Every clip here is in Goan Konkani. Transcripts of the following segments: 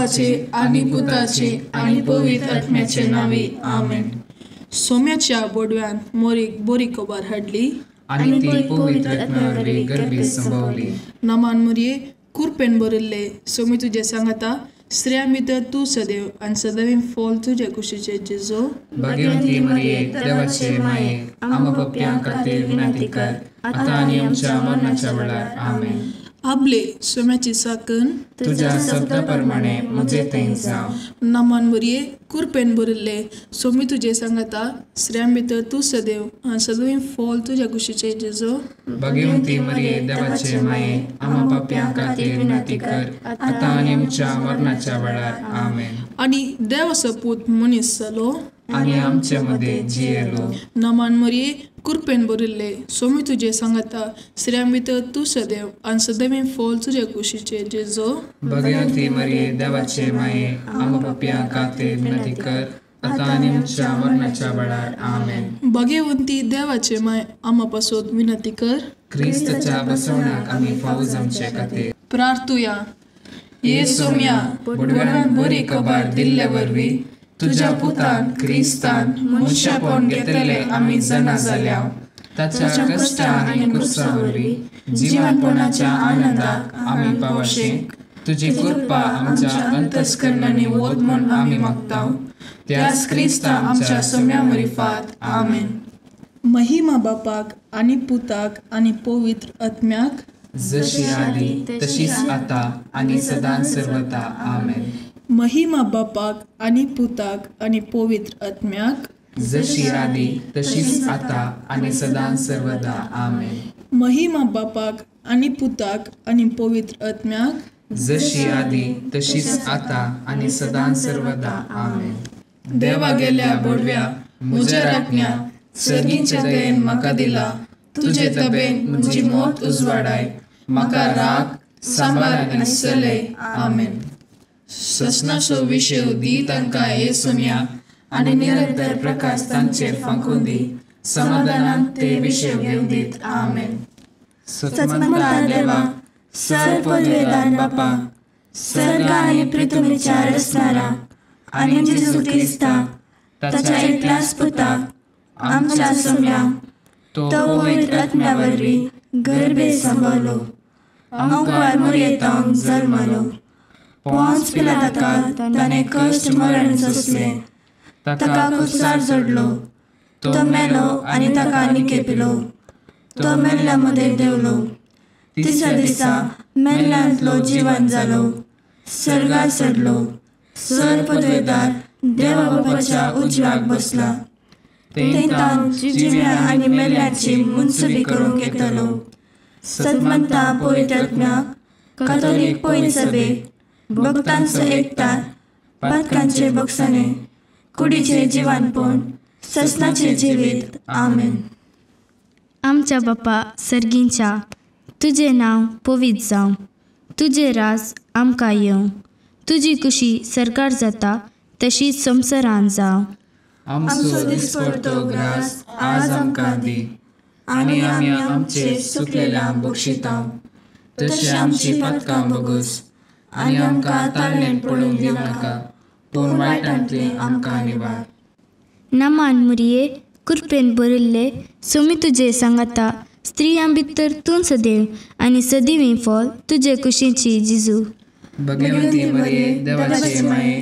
बापाचे आनी पुताचे आनी पवित्र आत्म्याचे नांवी आमेन. सोम्याच्या बोडव्यान मोरीक बोरी खबर हाडली आनी ती पवित्र आत्म्या वरवीं गर्भीत संभवली. नमान मुरये कुरपेन भरिल्ले सोमी तुजे सांगाता, स्त्रियां भितर तूं सदैव आनी सदैव फॉल तुजे कुशीचे जेजो. भाग्यवंती मरिये देवाचे माये, आमकां पापयां खातीर विनंती कर, आतां आनी आमच्या मरणाच्या वेळार. आमेन. आबले सोम्याची साकन तुज्या शब्दा प्रमाणे म्हजे थंय जावं. नमान मुरये कुरपेन भरिल्ले सोमी तुजे सांगाता, स्त्रियां भितर तूं सदैव आनी सदैव फॉल तुज्या कुशीचे जेजो. भाग्यवंती मरिये देवाचे माये, आमकां पापयां खातीर विनंती कर, आतां आनी आमच्या मरणाच्या वेळार. आमेन. आनी देवाचो पूत मनीस जालो आनी आमचे मदें जियेलो. नमान मरिये कुरपेन भरिल्ले सोमी तुजे सांगाता, स्त्रियां भितर तूं सदैव आनी सदैव फॉल तुज्या कुशीचे जेजो. भाग्यवंती मरिये देवाचे माये, आमकां पापयां खातीर विनंती कर, आतां आनी आमच्या मरणाच्या वेळार. आमेन. भाग्यवंती देवाचे माय, आमा पासत विनंती कर, क्रिस्ताच्या बसवणाक आमी फावो जावचे खातीर. प्रार्थुया. ये सोम्या, बोडव्यान बरी खबर दिल्ले वरवीं तुज्या पुतान क्रिस्तान मनशापण घेतले आमी जाणा जाल्या. ताच्या कश्टा आनी क्रुसा वरवीं जिवनपणाच्या आनंदाक आमी पावशे. तुजी कृपा आमच्या अंतस्करणांनी वत म्हूण आमी मागता, त्याच क्रिस्ता आमच्या सोम्या मरिफात. आमेन. महिमा बापाक आनी पुताक आनी पवित्र आत्म्याक, जशी आदी तशीच आता आनी सदां सर्वता. आमेन. महिमा बापाक आनी पुताक आनी पवित्र आत्म्याक, जशी आदी तशीच आता आनी सदां सर्वदा. आमेन. महिमा बापाक आनी पुताक आनी पवित्र आत्म्याक, जशी आदी तशीच आता आनी सदां सर्वदा. आमेन. देवा गेल्या बोडव्या म्हज्या राखण्या, सर्गीच्या दयेन म्हाका दिला, तुजे तबेन म्हजी मोत उजवाडाय, म्हाका राख सांबाळ आनी चलय. आमेन. ससनाचो विशेव दी तांकां ये सोम्या, आनी निरंतर प्रकाश तांचेर फांकून दी, समाधानान ते विशेव घेवन दीत. आमेन. सतमंता देवा, सर पदवेदार बापा, सर्ग आनी पृथ्वीच्या रचणारा आनी जेजू क्रिस्ता ताच्या एकल्याच पुता आमच्या सोम्या, तो पवित्र आत्म्या वरवीं गर्भे संभवलो, अंकार मुरयेतावन जल्मलो, पोंस पिलाताका ताणें कश्ट मरण सोंसलें, ताका कुसार जोडलो, तो मेलो आनी ताका निकेपिलो, तो मेल्ल्या मदें देंवलो, तिसऱ्या दिसा मेल्ल्यांतलो जिवन जालो, सर्गार चडलो, सर पदवेदार देवा बापाच्या उजव्याक बसला, तेंतान जिव्या आनी मेल्ल्याची मुनसुबी करूंक येतलो. सदमंता पवित्र आत्म्याक, कातोलीक पवित्र सभेक, भक्तांचो एकतार, पातकांचे बक्षाणे, कुडीचे जिवानपण, ससनाचे जिवीत. आमेन. आमच्या बापा सर्गींच्या, तुजें नांव पवित्र जावं, तुजें राज आमकां येवं, तुजी कुशी सरकार जाता तशीच संवसारांत जावं. आमचो दिसपडतो ग्रास आज आमकां दी, आनी आमी आमचे चुकलेल्यांक बक्षिता, तशें आमची पातकां बगस, आनी आमकां ताळणेन पडूंक दिवनाका, पूण वायटांतली आमकां निवार. नमान मुरये कृपेन भरिल्ले सोमी तुजे सांगाता, स्त्रियां भितर तूं सदैव आनी सदैव फॉल तुजे कुशीची जिजू. भगवंती मरिये देवाचे माये,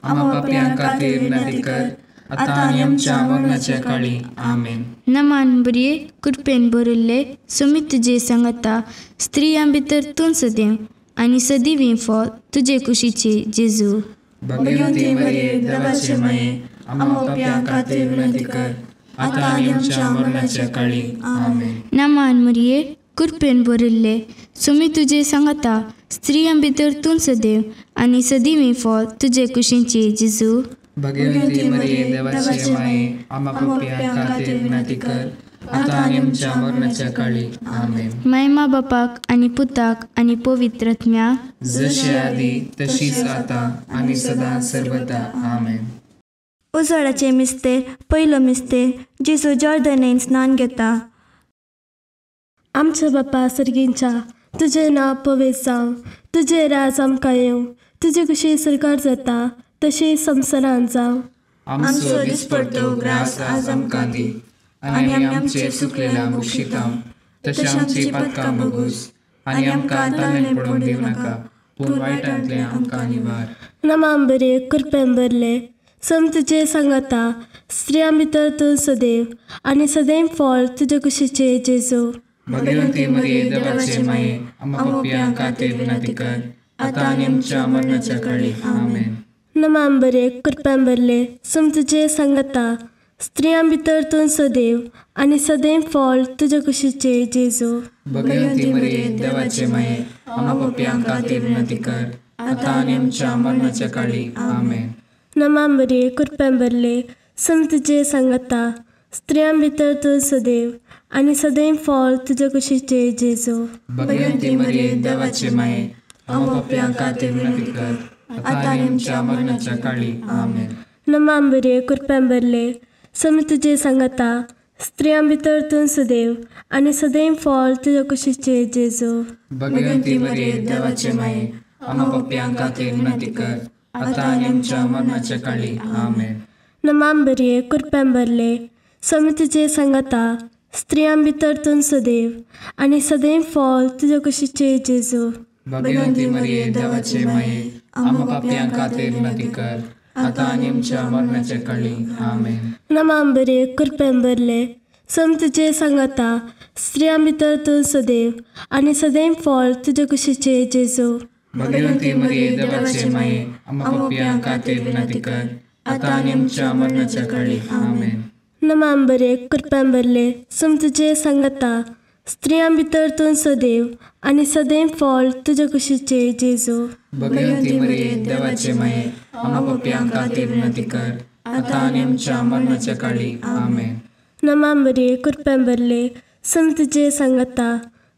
आम्हा पापयां खातीर विनंती कर, आतां आनी आमच्या मरणाच्या काळी. आमेन. नमान बरये कृपेन भरिल्ले सोमी तुजे सांगाता, स्त्रियां भितर तूं सदैव आनी सदैव फॉल तुजे कुशीची जेजू. भगवंती मरिये देवाचे माये, आम्हा पापयां खातीर विनंती कर, आतां आनी आमच्या मरणाच्या काळी. आमेन. नमान मरिये कृपेन भरिल्ले सोमी तुजे सांगाता, स्त्रियां भितर तूं सदैव आनी सदैव फॉल तुजे कुशीची जेजू. भगवंती मरिये देवाचे माये, आम्हा पापयां खातीर विनंती कर, आतां आनी आमच्या मरणाच्या काळी. आमेन. महिमा बापाक आनी पुताक आनी पवित्र आत्म्याक, जशी आदी तशीच आतां आनी सदां सर्वदा. आमेन. उजवाडाचे मिस्तेर, पयलो मिस्तेर, जेजू जॉर्दनेन स्नान घेता. आमच्या बापा सर्गींच्या, तुजें नांव पवित्र जावं, तुजें राज आमकां येवं, तुजे कशी सरकार जाता तशी संवसारांत जावं. आमचो दिसपडतो ग्रास आज आमकां दी आनी आमी आमचे चुकलेल्या बक्षिता तशें आमची पातकां भोगूस आनी आमकां ताळें पडोवंक दिवं नाका पूण वायटांतलें आमकां निवार. नमाम बरे कृपेन भरले सम तुजे सांगाता स्त्रियां भितर तूं सदैव आनी सदैव फळ तुजे कुशीचे जेजू. भगवती मरिये देवाचे माये आम्हा पापयां खातीर विनंती कर आतां आनी आमच्या मरणाच्या काळी. आमेन. नमाम बरे कृपेन भरले सम तुजे सांगाता स्त्रियां भितर तूं सदैव आनी सदैव फळ तुजे कुशीचे जेजू. भगवती मरिये देवाचे माये आम्हा पापयां खातीर विनंती कर आतां आनी आमच्या मरणाच्या काळी. आमेन. नमाम बरे कृपेन भरले सम तुजे सांगाता स्त्रियां भितर तूं सदैव आनी सदैव फळ तुजे कुशीचे जेजू. भगवती मरिये देवाचे माये आम्हा पापयां खातीर विनंती कर आतां आनी आमच्या मरणाच्या काळी. आमेन. नमाम बरे कृपेन भरले सम तुजे सांगाता स्त्रियां भितर तूं सदैव आनी सदैव फळ तुजे कुशीचे जेजू. भगवती मरिये देवाचे माये आम्हा पापयां खातीर विनंती कर आतां आनी आमच्या मरणाच्या काळी. आमेन. नमाम बरे कृपेन भरले सम तुजे सांगाता स्त्रियां भितर तूं सदैव आनी सदैव फळ तुजे कुशीचे जेजू. भगवती मरिये देवाचे माये आम्हा पापयां खातीर विनंती कर आतां आनी आमच्या मरणाच्या काळी. आमेन. नमाम बरे कृपेन भरले सम तुजे सांगाता स्त्रियां भितर तूं सदैव आनी सदैव फळ तुजे कुशीचे जेजू. भगवती मरिये देवाचे माये आम्हा पापयां खातीर विनंती कर आतां आनी आमच्या मरणाच्या काळी. आमेन. नमाम बरे कृपेन भरले सम तुजे सांगाता स्त्रियां भितर तूं सदैव आनी सदैव फळ तुजे कुशीचे जेजू. भगवती मरिये देवाचे माये आम्हा पापयां खातीर विनंती कर आतां आनी आमच्या मरणाच्या काळी. आमेन. नमाम बरे कृपेन भरले सम तुजे सांगाता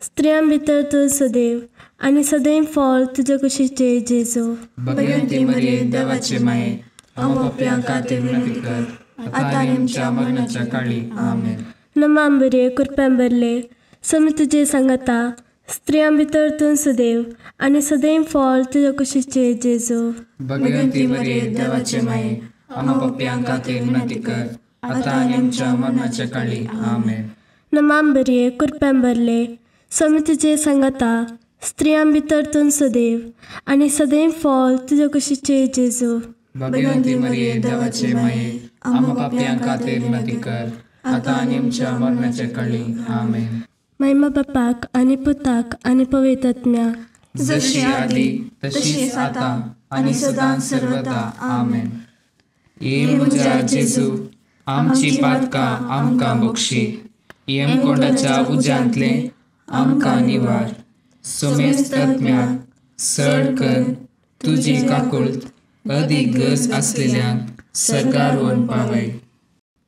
स्त्रियां भितर तूं सदैव आनी सदैव फळ तुजे कुशीचे जेजू. भगवती मरिये देवाचे माये आम्हा पापयां खातीर विनंती कर आतां आनी आमच्या मरणाच्या काळी. आमेन. नमाम बरे कृपेन भरले सम तुजे सांगाता स्त्रियां भितर तूं सदैव आनी सदैव फळ तुजे कुशीचे जेजू. भगवती मरिये देवाचे माये आम्हा पापयां खातीर विनंती कर आतां आनी आमच्या मरणाच्या काळी. आमेन. नमाम बरे कृपेन भरले सम तुजे सांगाता स्त्रियां भितर तूं सदैव आनी सदैव फळ तुजे कुशीचे जेजू. भगवती मरिये देवाचे माये आम्हा पापयां खातीर विनंती कर आतां आनी आमच्या मरणाच्या काळी. आमेन. महिमा बापाक आनी पुताक आनी पवित्र आत्म्याक, जशी आदी तशीच आतां आनी सदां सर्वदा. आमेन. ये म्हज्या जेजू आमची पातकां आमकां बक्षी यमकोंडाच्या उज्यांतलें आमकां निवार सोमेस्त आत्म्याक सड कर तुजी काकुळट अदीक गरज आसलेल्यांक सरकार व्हरून पावय.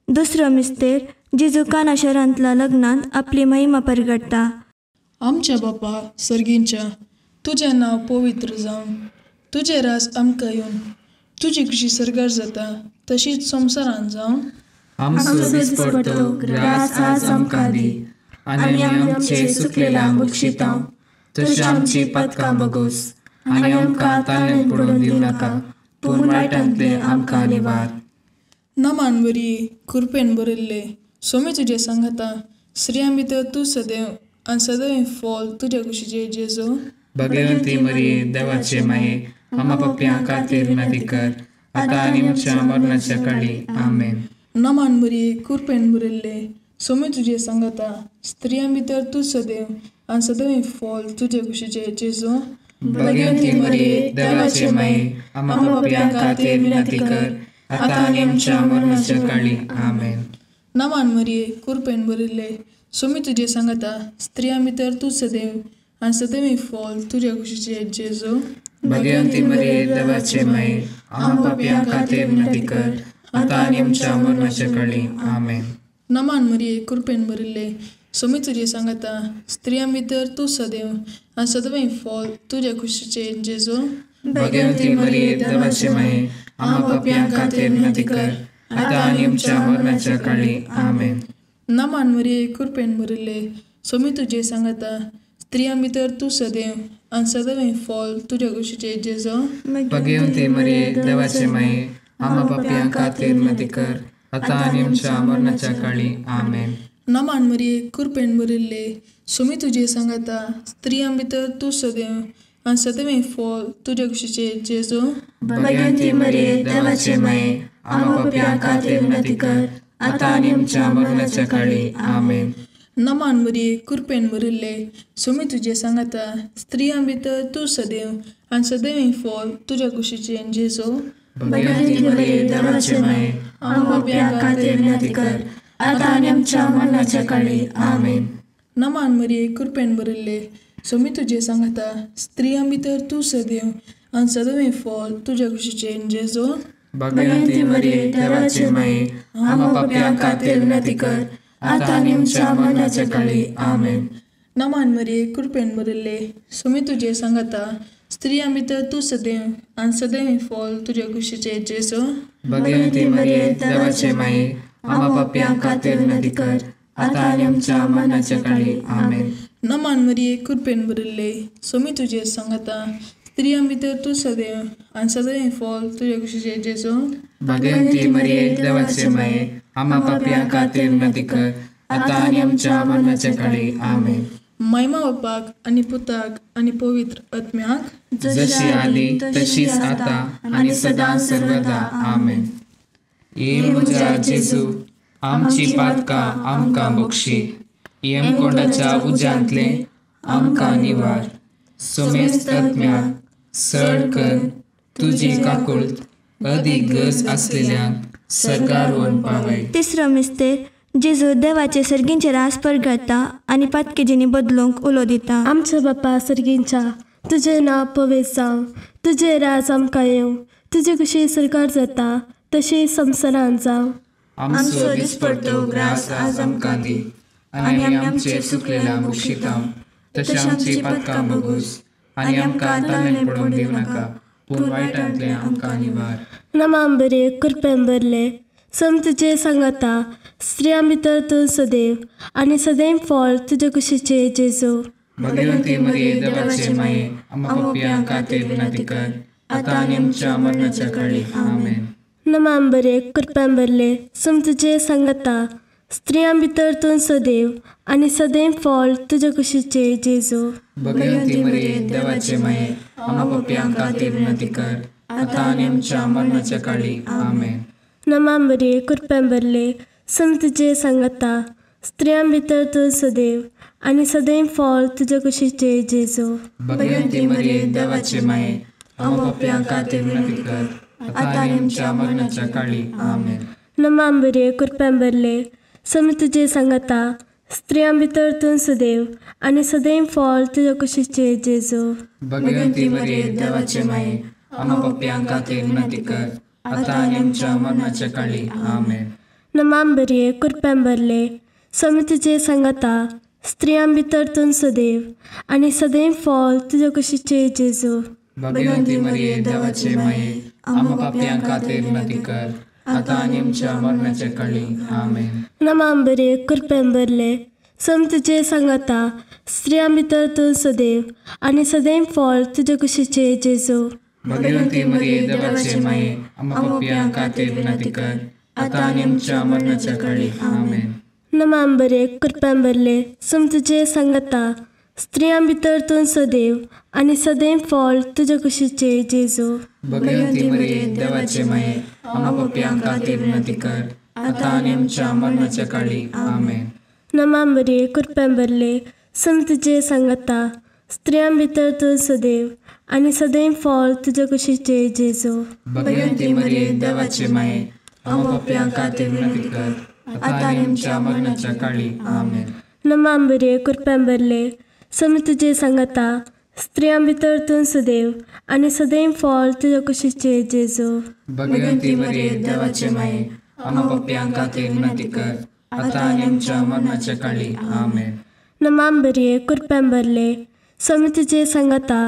दुसरो मिस्तेर जेजू काना शहरांतल्या लग्नांत आपली महिमा परगटता. आमच्या बापा सर्गींच्या तुजें नांव पवित्र जावं, तुजें राज आमकां येवन, तुजी खुशी सरकार जाता तशीच संवसारांत जावं. आमचो दिसपडतो ग्रास आज आमकां दी आनी आमचे चुकलेल्या बक्षिता तशी आमची पातकां बगोस आनी आमकां ताळें पडोवन दिवं नाका पूण वायटांतलें आमकां निवार. नमान बरी कृपेन भरिल्ले सोमी तुजें सांगाता स्त्रियां भितर तूं सदैव आनी सदैव फळ तुज्या कुशीचे जेजू. भगवती मरिये देवाचे माये आम्हा पापयां खातीर विनंती कर आतां आनी आमच्या मरणाच्या काळी. आमेन. नमान बरी कृपेन भरिल्ले सोमी तुजें सांगाता स्त्रियां भितर तूं सदैव आनी सदैव फळ तुज्या कुशीचे जेजू. भगवती मरिये देवाचे माये आम्हा पापयां खातीर विनंती कर आतां आनी आमच्या मरणाच्या काळी. आमेन. नमान मरिये कृपेन भरिल्ले सोमी तुजें सांगाता स्त्रियां भितर तूं सदैव आनी सदैव फळ तुज्या कुशीचे जेजू. भगवती मरिये देवाचे माये आम्हा पापयां खातीर विनंती कर आतां आनी आमच्या मरणाच्या काळी. आमेन. नमान मरिये कृपेन भरिल्ले सोमी तुजें सांगाता स्त्रियां भितर तूं सदैव आनी सदैव फळ तुज्या कुशीचे जेजू. भगवती मरिये देवाचे माये आम्हा पापयां खातीर विनंती कर आतां आनी आमच्या मरणाच्या काळी. आमेन. नमान मरिये कृपेन भरिल्ले सोमी तुजें सांगाता स्त्रियां भितर तूं सदैव आनी सदैव फॉल तुज्या कुशीचे जेजू. भगवंती मरिये देवाचे माये, आम्हा पापयां खातीर विनंती कर, आतां आनी आमच्या मरणाच्या काळी. आमेन. नमान मरिये, कृपेन भरिल्ले, स्वामी तुजे सांगाता, स्त्रियां भितर तूं सदैव आनी सदैव फॉल तुज्या कुशीचे जेजू. भगवंती मरिये देवाचे माये, आम्हा पापयां खातीर विनंती कर, आतां आनी आमच्या मरणाच्या काळी. आमेन. नमान मरिये, कृपेन भरिल्ले, स्वामी तुजे सांगाता, स्त्रियां भितर तूं सदैव आनी सदैव फॉल तुज्या कुशीचे जेजू. भगवंती मरिये देवाचे माये, आम्हा पापयां खातीर विनंती कर, आतां आनी आमच्या मरणाच्या काळी. आमेन. नमान मरिये, कृपेन भरिल्ले, स्वामी तुजे सांगाता, स्त्रियां भितर तूं सदैव आनी सदैव फॉल तुज्या कुशीचे जेजू. भगवंती मरिये देवाचे माये, आम्हा पापयां खातीर विनंती कर, आतां आनी आमच्या मरणाच्या काळी. आमेन. नमान मरिये, कृपेन भरिल्ले, स्वामी तुजे सांगाता, स्त्रियां भितर तूं सदैव आनी सदैव फॉल तुज्या कुशीचे जेजू. भगवंती मरिये देवाचे माये, आम्हा पापयां खातीर विनंती कर, आतां आनी आमच्या मरणाच्या काळी. आमेन. नमान मरिये, कृपेन भरिल्ले, स्वामी तुजे सांगाता, स्त्रियां भितर तूं सदैव आनी सदैव फॉल तुज्या कुशीचे जेजू. भगवंती मरिये देवाचे माये, आम्हा पापयां खातीर विनंती कर, आतां आनी आमच्या मरणाच्या काळी. आमेन. महिमा बापाक आनी पुताक आनी पवित्र आत्म्याक, जशी आदी तशीच आतां आनी सदां सर्वदा. आमेन. ये म्हज्या जेजू, आमची पातकां आमकां बक्षी, यमकोंडाच्या उज्यांतले आमकां निवार, समेस्त आत्म्याक सड कर तुजी काकुळट अदीक गरज आसलेल्यांक सर्गार व्हरून पावय. तिसरो मिस्तेर, जेजू देवाचे सर्गींचे रास परगळता आनी पातकेजींनी बदलूंक उलो दिता. आमच्या बापा सर्गींच्या, तुजें नांव पवित्र जावं, तुजें राज आमकां येवं, तुजी कुशी सरकार जाता तशी संवसारांत जावं. आमचो दिसपडतो ग्रास आज आमकां दी, आनी आमी आमचे चुकलेल्या बक्षिता तशें आमची पातकां बगूस, आनी आमकां ताणें पडोवंक दिवं नाका, पूण वायटांतलें आमकां निवार. नमान बरे, कृपेन भरले, सम तुजे सांगाता, स्त्रियां भितर तूं सदैव आनी सदैव फॉल तुजे कुशीचे जेजू. भगवंती मरिये देवाचे माये, आम्हा पापयां खातीर विनंती कर, आतां आनी आमच्या मरणाच्या काळी. आमेन. नमान बरे, कृपेन भरले, सम तुजे सांगाता, स्त्रियां भितर तूं सदैव आनी सदैव फॉल तुजे कुशीचे जेजू. भगवंती मरिये देवाचे माये, आम्हा पापयां खातीर विनंती कर, आतां आनी आमच्या मरणाच्या काळी. आमेन. नमान बरे, कृपेन भरले, सम तुजे सांगाता, स्त्रियां भितर तूं सदैव आनी सदैव फॉल तुजे कुशीचे जेजू. भगवंती मरिये देवाचे माये, आम्हा पापयां खातीर विनंती कर, आतां आनी आमच्या मरणाच्या काळी. आमेन. नमान बरे, कृपेन भरले, सम तुजे सांगाता, स्त्रियां भितर तूं सदैव आनी सदैव फॉल तुजे कुशीचे जेजू. भगवंती मरिये देवाचे माये, आम्हा पापयां खातीर विनंती कर, आतां आनी आमच्या मरणाच्या काळी. आमेन. नमान बरे, कृपेन भरले, स्वामी तुजे सांगाता, स्त्रियां भितर तूं सदैव आनी सदैव फॉल तुजे कुशीचे जेजू. भगवंती मरिये देवाचे माये, आम्हा पापयां खातीर विनंती कर, आतां आनी आमच्या मरणाच्या काळी. आमेन. नमान बरे, कृपेन भरले, सम तुजे सांगाता, स्त्रियां भितर तूं सदैव आनी सदैव फॉल तुजे कुशीचे जेजू. भगवंती मरिये देवाचे माये, आम्हा पापयां खातीर विनंती कर, आतां आनी आमच्या मरणाच्या काळी. आमेन. नमान बरे, कृपेन भरले, सम तुजे सांगाता, स्त्रियां भितर तूं सदैव आनी सदैव फॉल तुजे कुशीचे जेजू. भगवंती मरिये देवाचे माये, आम्हा पापयां खातीर विनंती कर, आतां आनी आमच्या मरणाच्या काळी. आमेन. नमान बरे, कृपेन भरले, सम तुजे सांगाता, स्त्रियां भितर तूं सदैव आनी सदैव फॉल तुजे कुशीचे जेजू. भगवंती मरिये देवाचे माये, आम्हा पापयां खातीर विनंती कर, आतां आनी आमच्या मरणाच्या काळी. आमेन. नमान बरे, कृपेन भरले, स्वामी तुजे सांगाता, स्त्रियां भितर तूं सदैव आनी सदैव फॉल तुजे कुशीचे जेजू. भगवंती मरिये देवाचे माये, आम्हा पापयां खातीर विनंती कर, आतां आनी आमच्या मरणाच्या काळी. आमेन. नमान बरे, कृपेन भरले, स्वामी तुजे सांगाता,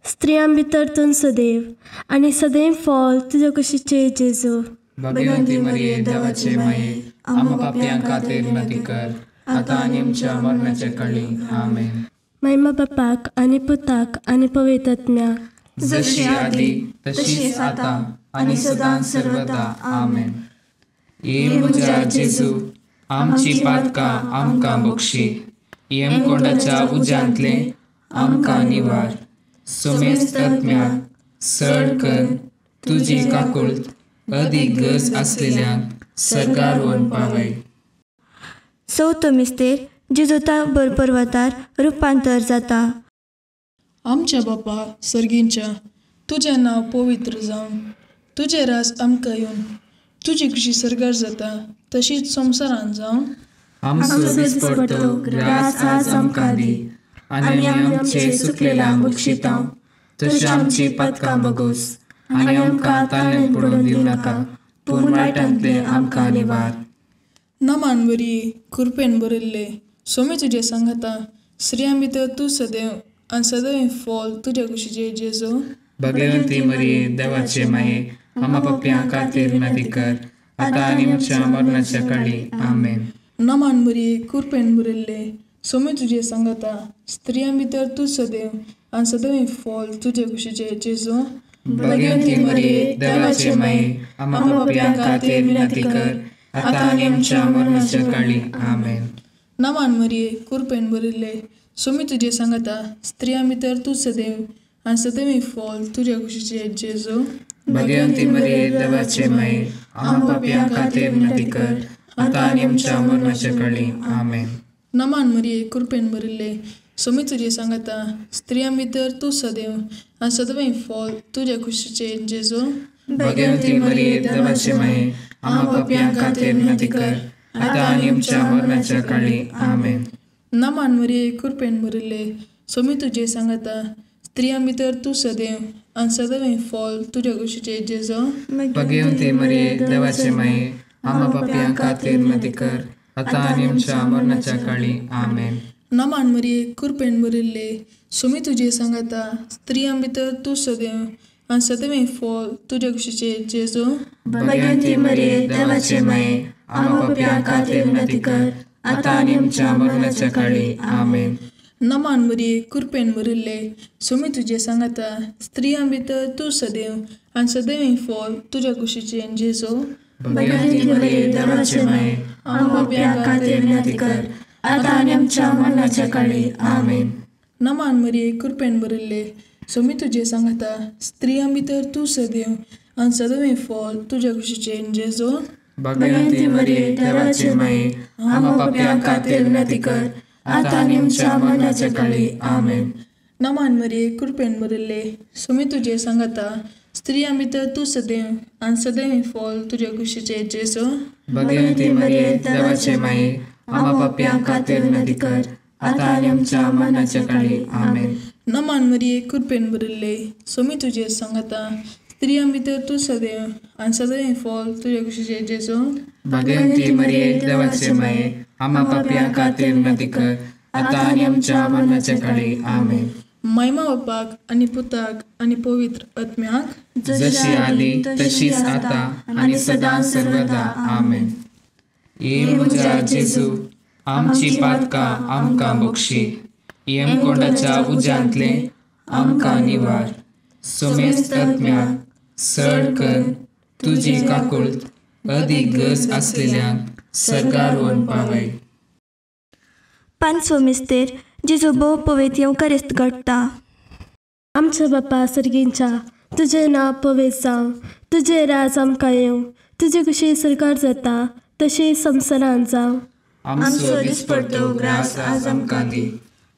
स्त्रियां भितर तूं सदैव आनी सदैव फॉल तुजे कुशीचे जेजू. भगवंती मरिये देवाचे माये, आम्हा पापयां खातीर विनंती कर, आतां आनी आमच्या मरणाच्या काळी. आमेन. महिमा बापाक आनी पुताक आनी पवित्र आत्म्याक, जशी आदी तशीच आतां आनी सदां सर्वदा. आमेन. ये म्हज्या जेजू, आमची पातकां आमकां बक्षी, यमकोंडाच्या उज्यांतले आमकां निवार, सोमेस्त आत्म्याक सड कर तुजी काकुळट अदीक गरज आसलेल्यांक सर्गार व्हरून पावय. चवथो मिस्तेर जेजू ताबोर पर्वतार रुपांतर जाता. आमच्या बापा सर्गींच्या, तुजें नांव पवित्र जावं, तुजें राज आमकां येवन, तुजी खुशी सर्गार जाता तशीच संवसारान जावं. आमचो दिसपडतो ग्रास आज आमकां दी, आनी आमचे चुकलेल्यांक बक्षिता तशी आमची पातकां बगोस, आनी आमकां ताळेन पडून दिवं नाका, पूण वायटांतले आमकां निवार. नमान बरी कृपेन भरिल्ले, सोमी तुजें सांगाता, स्त्रियां भितर तूं सदैव आनी सदैव फॉल तुज्या कुशीचे जेजू. भगवंती मरिये, देवाचे माये, आमा पापयां खातीर विनंती कर, आतां आनी आमच्या मरणाच्या काळी. आमेन. नमान बरी कृपेन भरिल्ले, सोमी तुजें सांगाता, स्त्रियां भितर तूं सदैव आनी सदैव फॉल तुज्या कुशीचे जेजू. भगवंती मरिये, देवाचे माये, आमा पापयां खातीर विनंती कर, आतां आनी आमच्या मरणाच्या काळी. आमेन. नमान मरिये कृपेन भरिल्ले, सोमी तुजें सांगाता, स्त्रियां भितर तूं सदैव आनी सदैव फॉल तुज्या कुशीचे जेजू. भगवंती मरिये, देवाचे माये, आमा पापयां खातीर विनंती कर, आतां आनी आमच्या मरणाच्या काळी. आमेन. नमान मरिये कृपेन भरिल्ले, सोमी तुजें सांगाता, स्त्रियां भितर तूं सदैव आनी सदैव फॉल तुज्या कुशीचे जेजू. भगवंती मरिये, देवाचे माये, आमा पापयां खातीर विनंती कर, आतां आनी आमच्या मरणाच्या काळी. आमेन. नमान मरिये कृपेन भरिल्ले, सोमी तुजें सांगाता, स्त्रियां भितर तूं सदैव आनी सदैव फॉल तुज्या कुशीचे जेजू. भगवंती मरिये, देवाचे माये, आमा पापयां खातीर विनंती कर, आतां आनी आमच्या मरणाच्या काळी. आमेन. नमान मरिये कृपेन भरिल्ले, सोमी तुजें सांगाता, स्त्रियां भितर तूं सदैव आनी सदैव फॉल तुज्या कुशीचे जेजू. भगवंती मरिये, देवाचे माये, आमा पापयां खातीर विनंती कर, आतां आनी आमच्या मरणाच्या काळी. आमेन. नमान मरिये कृपेन भरिल्ले, सोमी तुजें सांगाता, स्त्रियां भितर तूं सदैव आनी सदैव फॉल तुज्या कुशीचे जेजू. भगवंती मरिये, देवाचे माये, आमा पापयां खातीर विनंती कर, आतां आनी आमच्या मरणाच्या काळी. आमेन. नमान मरिये कृपेन भरिल्ले, सोमी तुजें सांगाता, स्त्रियां भितर तूं सदैव आनी सदैव फॉल तुज्या कुशीचे जेजू. भगवंती मरिये, देवाचे माये, आमा पापयां खातीर विनंती कर, आतां आनी आमच्या मरणाच्या काळी. आमेन. नमान मरिये कृपेन भरिल्ले, सोमी तुजें सांगाता, स्त्रियां भितर तूं सदैव आनी सदैव फॉल तुज्या कुशीचे जेजू. भगवंती मरिये, देवाचे माये, आमा पापयां खातीर विनंती कर, आतां आनी आमच्या मरणाच्या काळी. आमेन. नमान मरिये कृपेन भरिल्ले, सोमी तुजें सांगाता, स्त्रियां भितर तूं सदैव आनी सदैव फॉल तुज्या कुशीचे जेजू. भगवंती मरिये, देवाचे माये, आमा पापयां खातीर विनंती कर, आतां आनी आमच्या मरणाच्या काळी. आमेन. महिमा बापाक आनी पुताक आनी पवित्र आत्म्याक, जशी आदी तशीच आतां आनी सदां सर्वदा. आमेन. ये म्हज्या जेजू, आमची पातकां आमकां बक्षी, यमकोंडाच्या उज्यांतले आमकां निवार, सोमेस्त आत्म्याक सड कर तुजी काकुळट अदीक गरज आसलेल्यांक सर्गार व्हरून पावय. पांचवो मिस्तेर जेजू भोव पवित्र येवकारिस्त घडटा. आमच्या बापा सर्गींच्या, तुजें नांव पवित्र जावं, तुजें राज आमकां येवं, तुजी खुशी सरकार जाता तशी संवसारान जावं. आमचो दिसपडतो ग्रास आज आमकां दी,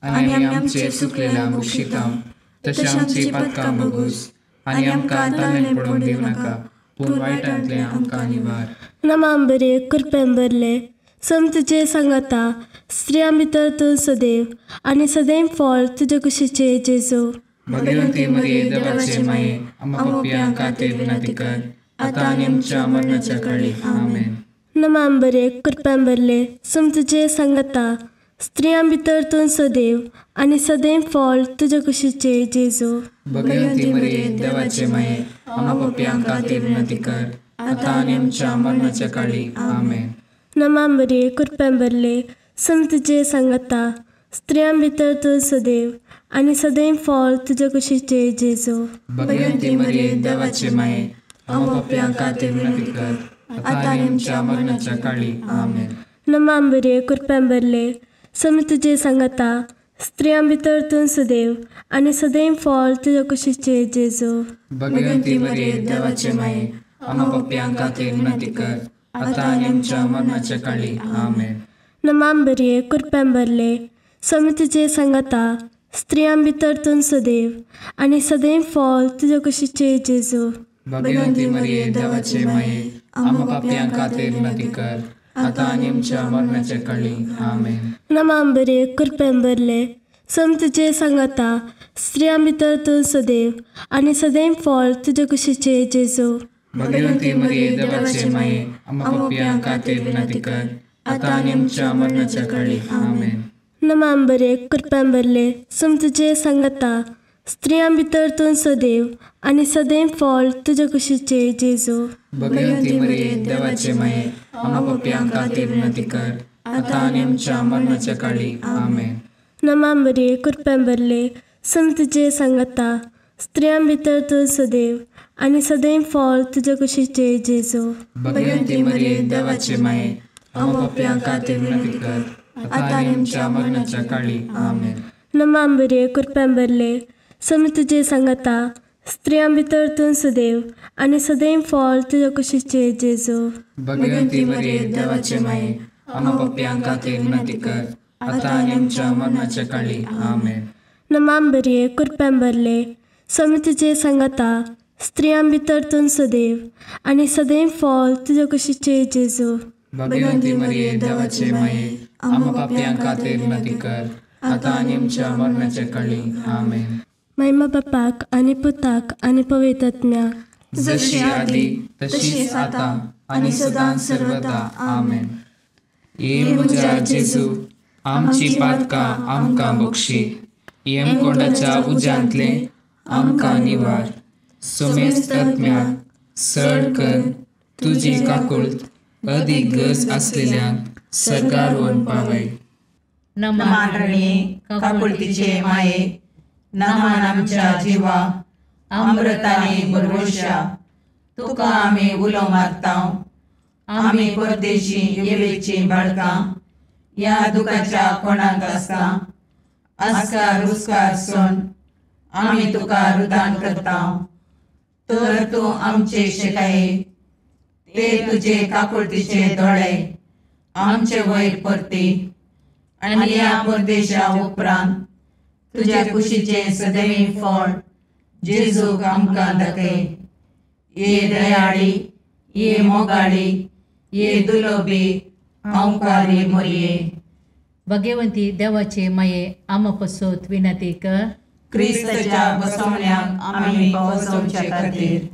आनी आमी आमचे चुकलेल्यांक बक्षिता तशें आमची पातकां बगूस, आनी आमकां ताळेन पडूंक दिवं नाका, पूण वायटांतले आमकां निवार. नमान बरे कृपेन भरले, सम तुजें सांगाता, स्त्रियां भितर तूं सदैव आनी सदैव फॉल तुजे कुशीचे जेजू. भगवंती मरिये, देवाचे माये, आमा पापयां खातीर विनंती कर, आतां आनी आमच्या मरणाच्या काळी. आमेन. नमान बरे कृपेन भरले, सम तुजें सांगाता, स्त्रियां भितर तूं सदैव आनी सदैव फॉल तुजे कुशीचे जेजू. भगवंती मरिये, देवाचे माये, आमा पापयां खातीर विनंती कर, आतां आनी आमच्या मरणाच्या काळी. आमेन. नमान बरे कृपेन भरले, सम तुजें सांगाता, स्त्रियां भितर तूं सदैव आनी सदैव फळ तुजे कुशीचे जेजू. भगवंती मरिये देवाचे माये, आम्हा पाप्यां खातीर विनंती कर, आतां आनी आमच्या मरणाच्या काळी. आमेन. नमा मरिये, कृपेन भरले, स्वामी तुजे सांगाता, स्त्रियां भितर तूं सदैव आनी सदैव फळ तुजे कुशीचे जेजू. भगवंती मरिये देवाचे माये, आम्हा पाप्यां खातीर विनंती कर, आतां आनी आमच्या मरणाच्या काळी. आमेन. नमा मरिये, कृपेन भरले, स्वामी तुजे सांगाता, स्त्रियां भितर तूं सदैव आनी सदैव फळ तुजे कुशीचे जेजू. भगवंती मरिये देवाचे माये, आम्हा पाप्यां खातीर विनंती कर, आतां आनी आमच्या मरणाच्या काळी. आमेन. नमा मरिये, कृपेन भरले, स्वामी तुजे सांगाता, स्त्रियां भितर तूं सदैव आनी सदैव फळ तुजे कुशीचे जेजू. भगवंती मरिये देवाचे माये, आम्हा पाप्यां खातीर विनंती कर, आतां आनी आमच्या मरणाच्या काळी. आमेन. नमा मरिये, कृपेन भरले, स्वामी तुजे सांगाता, स्त्रियां भितर तूं सदैव आनी सदैव फळ तुजे कुशीचे जेजू. भगवंती मरिये देवाचे माये, आम्हा पाप्यां खातीर विनंती कर, आतां आनी आमच्या मरणाच्या काळी. आमेन. नमा मरिये, कृपेन भरले, स्वामी तुजे सांगाता, स्त्रियां भितर तूं सदैव आनी सदैव फळ तुजे कुशीचे जेजू. भगवंती मरिये देवाचे माये, आम्हा पाप्यां खातीर विनंती कर, आतां आनी आमच्या मरणाच्या काळी. आमेन. नमा मरिये, कृपेन भरले, स्वामी तुजे सांगाता, स्त्रियां भितर तूं सदैव आनी सदैव फळ तुजे कुशीचे जेजू. भगवंती मरिये देवाचे माये, आम्हा पाप्यां खातीर विनंती कर, आतां आनी आमच्या मरणाच्या काळी. आमेन. नमा मरिये, कृपेन भरले, स्वामी तुजे सांगाता, स्त्रियां भितर तूं सदैव आनी सदैव फळ तुजे कुशीचे जेजू. भगवंती मरिये देवाचे माये, आम्हा पाप्यां खातीर विनंती कर, आतां आनी आमच्या मरणाच्या काळी. आमेन. महिमा बापाक आनी पुताक आनी पवित्र आत्म्याक, जशी आदी तशीच आतां आनी सदां सर्वदा. आमेन. ये म्हज्या जेजू, आमची पातकां आमकां बक्षी, येमकोंडाच्या उज्यांतलें आमकां निवार, सोमेस्त आत्म्याक सड कर तुजी काकुळट अदीक गरज आसलेल्यांक सरकार व्हरून पावय. नमान रणये काकुळतीचे माये, नमान आमच्या जिवा अमृताने भरवशा, तुका आमी उलो मारता, आमी परदेशी येवेची बाळकां, ह्या दुखाच्या कोणाक आसता आस्कार रुस्कार सोन आमी तुका रुदान करता, तर तूं आमचे शेकाये ते तुजे काकुळतीचे दोळे आमचे वयर परती आनी ह्या परदेशा उपरांत तुज्या कुशीचे सदैवी फळ जेजूक आमकां दाखय. ये दयाळी, ये मोगाळी, ये दुलोबी हांवकारी मोरये. भगवंती देवाचे माये, आमा पसत विनंती कर, क्रिस्ताच्या बसवण्याक आमी पावसोवचे खातीर.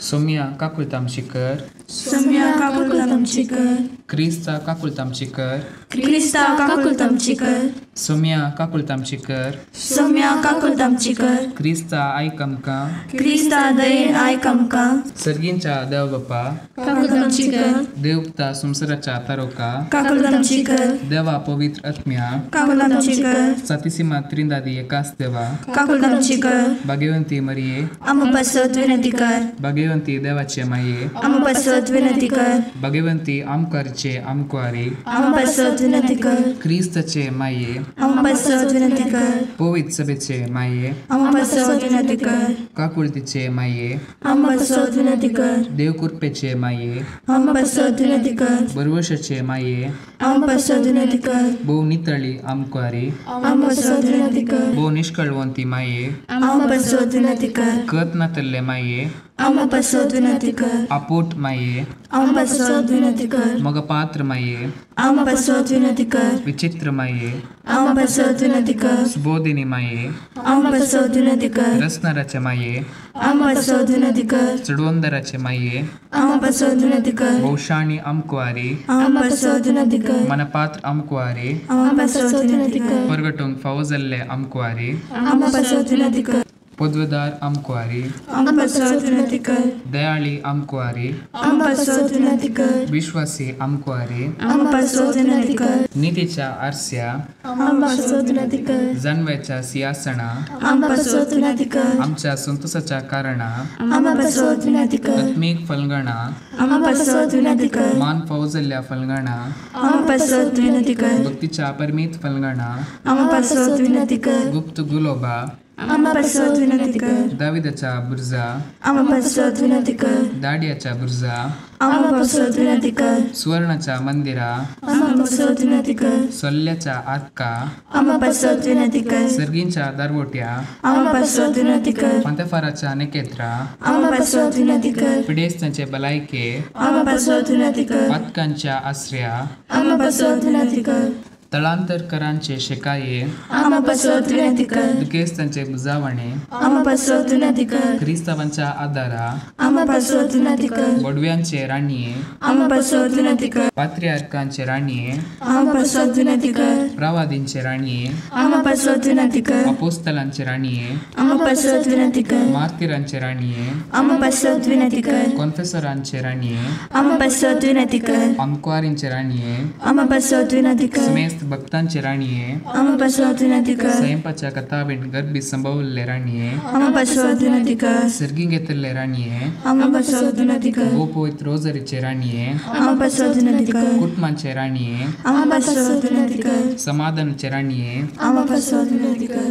सोम्या काकुळतामशी कर, सोम्या काकुळतामशी कर, क्रिस्ता काकुळतामशी कर, क्रिस्ता काकुळतामशी कर, सोम्या काकुळतामशी कर, सोम्या काकुळतामशी कर, क्रिस्ता आयक आमकां, क्रिस्ता दयेन आयक आमकां. सर्गींच्या देव बापा काकुळतामशी कर, देवता संवसाराच्या तारोका काकुळतामशी कर, देवा पवित्र आत्म्या काकुळतामशी कर, सातीसीमा त्रिंदादी एकाच देवा काकुळतामशी कर, भाग्यवंती मरिये आम्हा पासत विनंती कर, भाग्यवंती देवाचे माये आम्हा पासत विनंती कर, भाग्यवंती आमकारचे आमकुवारी आम्हा पासत विनंती कर, क्रिस्ताचे माये आम्हा पासत विनंती कर, पवित्र सभेचे माये आम्हा पासत विनंती कर, काकुळतीचे माये आम्हा पासत विनंती कर, देवकृपेचे माये आम्हा पासत विनंती कर, बरवशाचे माये आम्हा पासत विनंती कर, भोव नितळी आमकुवारी आम्हा पासत विनंती कर, भोव निष्कळवंती माये आम्हा पासत विनंती कर, कत नातल्ले माये आम्हा पासत विनंती कर, आपोट माये आम्हा पासत विनंती कर, मगपात्र माये आम्हा पासत विनंती कर, विचित्र माये आम्हा पासत विनंती कर, सुबोधिनी माये आम्हा पासत विनंती कर, रसनाराचे माये आम्हा पासत विनंती कर, चडवंदराचे माये आम्हा पासत विनंती कर, भोवशाणी आमकुवारी आम्हा पासत विनंती कर, मनपात्र आमकुवारी आम्हा पासत विनंती कर, परगटूंक फावो जाल्ले आमकुवारी आम्हा पासत विनंती कर. पदवेदार आमकुवारी, आमकां पासत विनंती कर। दयाळी आमकुवारी, आमकां पासत विनंती कर। विश्वासी आमकुवारी, आमकां पासत विनंती कर। नितीच्या आरस्या, आमकां पासत विनंती कर। जानव्याच्या सिंहासना, आमकां पासत विनंती कर। आमच्या संतोषाच्या कारणा, आमकां पासत विनंती कर। आत्मीक फलगणा, आमकां पासत विनंती कर। मान फौजल्ल्या फलगणा, आमकां पासत विनंती कर। भक्तीच्या परमीत फलगणा, आमकां पासत विनंती कर। गुप्त गुलोबा, आमकां पासत विनंती कर। दाविदाच्या बुर्जा, आमकां पासत विनंती कर। दाडियाच्या बुर्जा, आमकां पासत विनंती कर। सुवर्णाच्या मंदिरा, आमकां पासत विनंती कर। सोल्ल्याच्या आरका, आमकां पासत विनंती कर। सर्गींच्या दारवोट्या, आमकां पासत विनंती कर। पंतेफाराच्या नेकेत्रा, आमकां पासत विनंती कर। पिडेस्तांचे भलायके, आमकां पासत विनंती कर। पातकांच्या आसऱ्या, आमकां पासत विनंती कर। तळांतरकरांचे शेकाये, आमकां पासत विनंती कर। दुखेस्तांचे बुजावणे, आमकां पासत विनंती कर। क्रिस्तावांच्या आदारा, आमकां पासत विनंती कर। बोडव्यांचे राणये, आमकां पासत विनंती कर। पात्रियार्कांचे राणये, आमकां पासत विनंती कर। प्रवादींचे राणये, आमकां पासत विनंती कर। अपोस्तलांचे राणये, आमकां पासत विनंती कर। मार्तीरांचे राणये, आमकां पासत विनंती कर। कॉन्फेसरांचे राणये, आमकां पासत विनंती कर। आमकुवारींचे राणये, आमकां पासत विनंती कर। समेस्त भक्तांचे राणये, आमकां पासत विनंती कर। स्वयंपाच्या कथावीण गर्भी संभवल्ले राणये, आमकां पासत विनंती कर। सर्गी घेतल्ले राणये, आमकां पासत विनंती कर। गोपवित रोजरीचे राणये, आमकां पासत विनंती कर। कुटुंबांचे राणये, आमकां पासत विनंती कर। समाधानाचे राणये, आमकां पासत विनंती कर।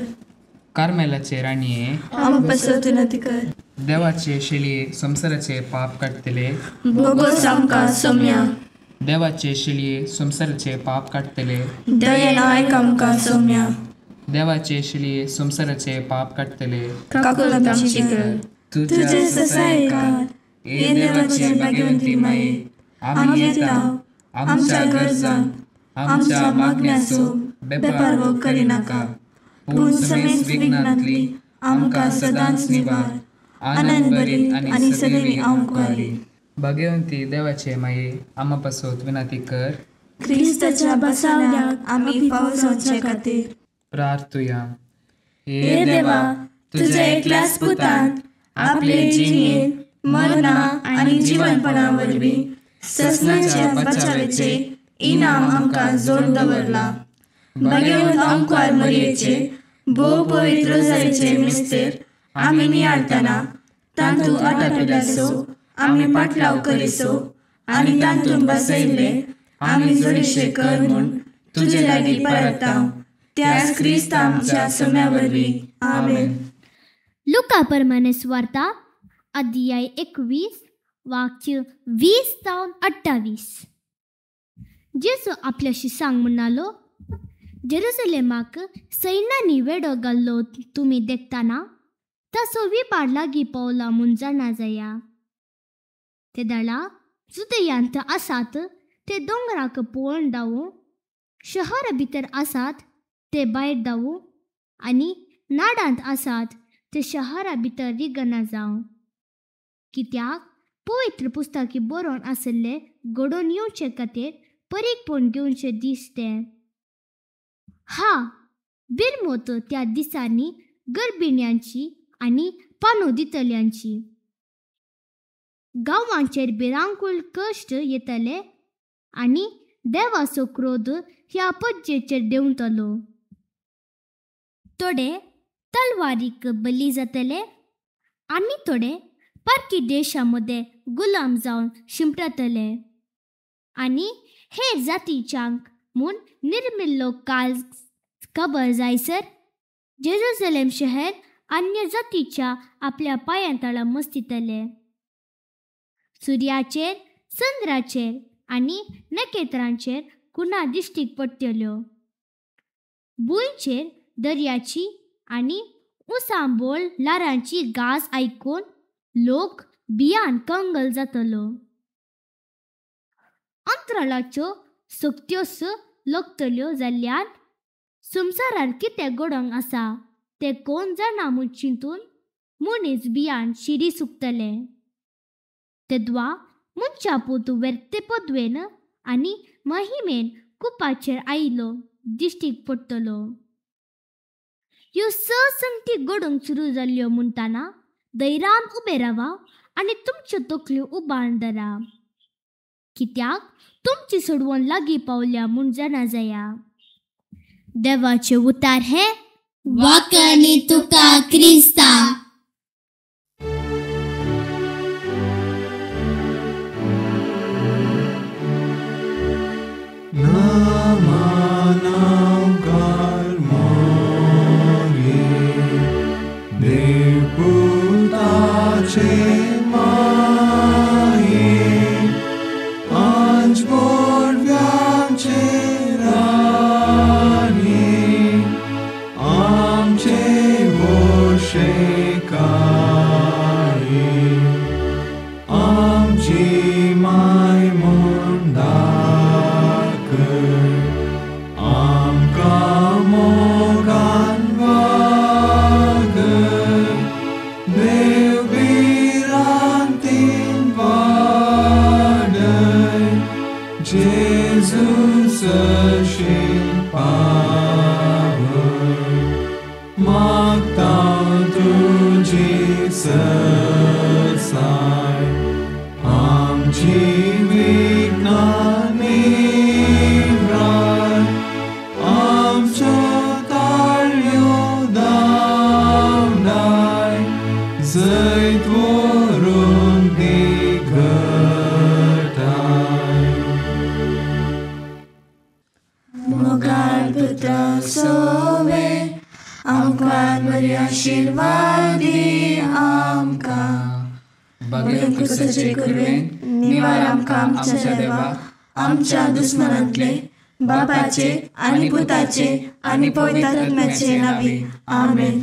कार्मेलाचे राणये, आमकां पासत विनंती कर। देवाचे शेळये संवसाराचे पाप काडटले, बोगोस आमकां सोम्या। देवाचे शेळये संवसाराचे पाप काडटले, दयेन आयक आमकां सोम्या। देवाचे शेळये संवसाराचे पाप काडटले, काकुळट आमची कर। तुजे ससायकार हे देवाचे भाग्यवंती माये, आमी येता आमच्या गरजांक आमच्या मागण्याचो बेपारवो करिनाका, पूण समेस्त विघ्नांतली आमकां सदांच निवार। आनंद भरीत आनी सदैवी आमकुवारी। भाग्यवंती देवाचे माये, आमा पासत विनंती कर। क्रिस्ताच्या बसावण्याक आमी फावो जावचे खातीर प्रार्थुया। हे देवा, तुज्या एकल्याच पुतान आपले जिणेंत मरणा आनी जिवनपणा वरवीं ससनाच्या बचावाचें इनाम आमकां जोड दवरलां। भाग्यवंत आमकुवार मरयेचे भोव पवित्र रोजारीचे मिस्तेर आमी नियाळतना तांतूं आटापिल्याचो आमी पाटलाव करिसो आनी तांतून बसयल्ले आमी जोडीशे कर म्हूण तुजे लागीं परताव, त्याच क्रिस्त आमच्या सोम्या वरवीं। आमेन। लुका परमाने सुवार्ता अध्याय 21 वाक्य 20 जावन 28। जेजू आपल्याशी सांग म्हणालो, जेरुसलेमाक सैन्यांनी वेडो घाल्लो तुमी देखतना ताचो विपाड लागीं पावला म्हूण जाणा जाया। ते दळा जुदयांत आसात ते दोंगराक पळोवन धांवूं, शहरा भितर आसात ते भायर धांवूं आनी नाडांत आसात ते शहरा भितर रिगना जावं। कित्याक पवित्र पुस्तकी बरोवन आशिल्ले घडोवन येवचे खातीर परीकपण घेवचे दीस ते। हा बिरमोत त्या दिसांनी गर्भिण्यांची आनी पानो दितल्यांची। गांवांचेर भिरांकूळ कश्ट येतले आनी देवाचो क्रोध ह्या पज्जेचेर देंवतलो। थोडे तलवारीक बली जातले आनी थोडे परकी देशा मदें गुलाम जावन शिंपडतले आनी हेर जातीच्यांक म्हूण निर्मिल्लो काल खबर जायसर जेरुसलेम शहर अन्य जातीच्या आपल्या पांयां तळा मस्तितले। सुर्याचेर, चंद्राचेर आनी नखेत्रांचेर कुणा दिश्टीक पडटल्यो। भुंयचेर दर्याची आनी उसांबोळ ल्हारांची गाज आयकून लोक भियान कंगल जातलो। अंतराळाच्यो सक्त्योस लकतल्यो जाल्ल्यान संवसारार कितें घडोवंक आसा तें कोण जाणा म्हूण चिंतून मनीस भियान शिरी सुकतले। तेद्वा मनशा पूत वेर्ते पदवेन आनी महिमेन कुपाचेर आयलो दिश्टीक पडटलो। ह्यो स संगती घडूंक सुरू जाल्ल्यो म्हणटाना धैर्यान उबे रावा आनी तुमच्यो तकल्यो उबारून धरा, कित्याक तुमची सोडवण लागीं पावल्या म्हूण जाणा जाया। देवाचे उतार हे वाकणी तुका क्रिस्ता। आमच्या दुस्मनांतले बापाचे आनी पुताचे आनी पवित्र आत्म्याचे नांवी आमेन।